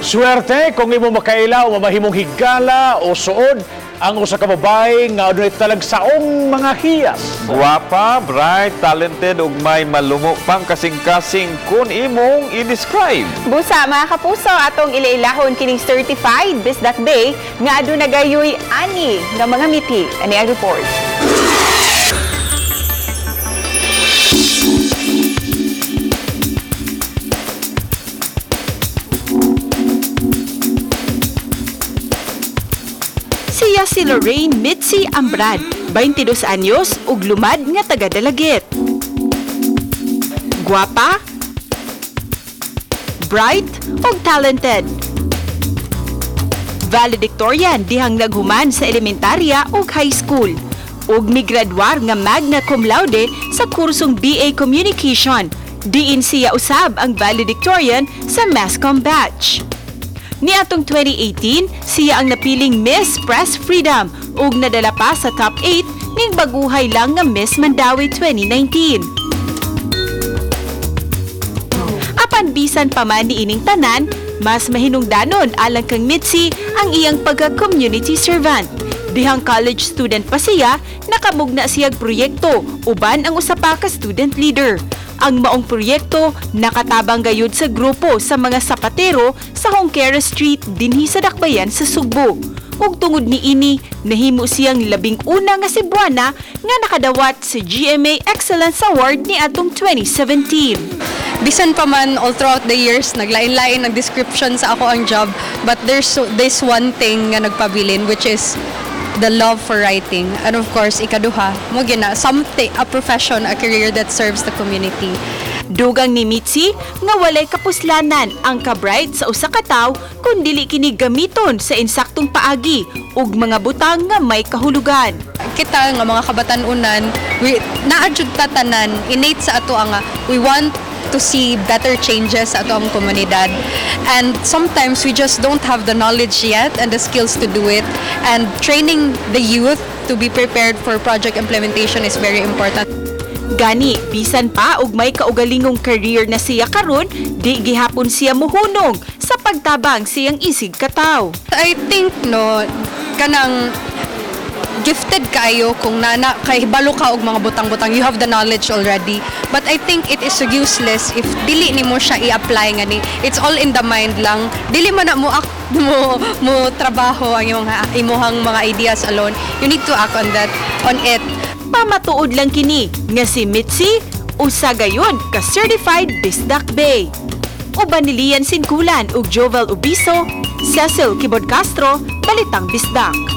Swerte kung imo makaila o mamahimong higala o suod ang usa ka babae nga adunay talagsaong mga hiyas. Guwapa, bright, talented ug may malumo pang kasing-kasing kun imong i-describe. Busa, mga kapuso, atong ilailahon kining certified Bisdak Bay nga aduna gayoy ani nga mga miti. Ani ang report. Siya si Lorraine Mitzi Ambrad, 22 anyos ug lumad nga taga Dalaguete. Guwapa, bright ug talented. Valedictorian dihang naghuman sa elementarya ug high school ug migraduar nga magna cum laude sa kursong BA Communication. Diin siya usab ang valedictorian sa Masscom batch. Niadtong 2018, siya ang napiling Miss Press Freedom ug nadala pa sa top 8 ning baguhay lang nga Miss Mandaue 2019. Apan bisan pa man niining tanan, mas mahinungdanon alang kang Mitzi ang iyang pagka-community servant. Dihang college student pa siya, nakamugna siyag proyekto uban ang usa pa ka student leader. Ang maong proyekto nakatabang gayud sa grupo sa mga sapatero sa Hongkera Street dinhi sa Dakbayan sa Sugbo. Ug tungod niini, nahimo siyang 11 nga Cebuana nga nakadawat sa GMA Excellence Award niadtong 2017. Bisan pa man all throughout the years naglain-lain ang description sa ako ang job, but there's this one thing nga nagpabilin, which is the love for writing, and of course, ikaduha mo gina something, a profession, a career that serves the community. Dugang ni Mitzi nga walay kapuslanan ang kabright sa usa ka tawo kung dili kini gamiton sa insaktong paagi ug mga butang nga may kahulugan. Kita nga mga kabatan-unan, we naa jud ta tanan innate sa ato nga we want to see better changes sa ato ang komunidad, and sometimes we just don't have the knowledge yet and the skills to do it, and training the youth to be prepared for project implementation is very important. Gani, bisan pa og may kaugalingong career na siya karon, di gihapon siya muhunong sa pagtabang siyang isig kataw. I think, no, kanang gifted kaayo kung nana kay hibalo ka og mga butang-butang, you have the knowledge already, but I think it is useless if dili nimo siya i-apply. Ngani it's all in the mind lang, dili man na mo act mo mo trabaho ang imong imuhang mga ideas alone. You need to act on that, on it. Pamatuod lang kini nga si Mitzi usa gayon ka certified Bisdak Bay. Uban ni Lian Sinkulan ug Jovel Ubiso, Cecil Kibod Castro, Balitang Bisdak.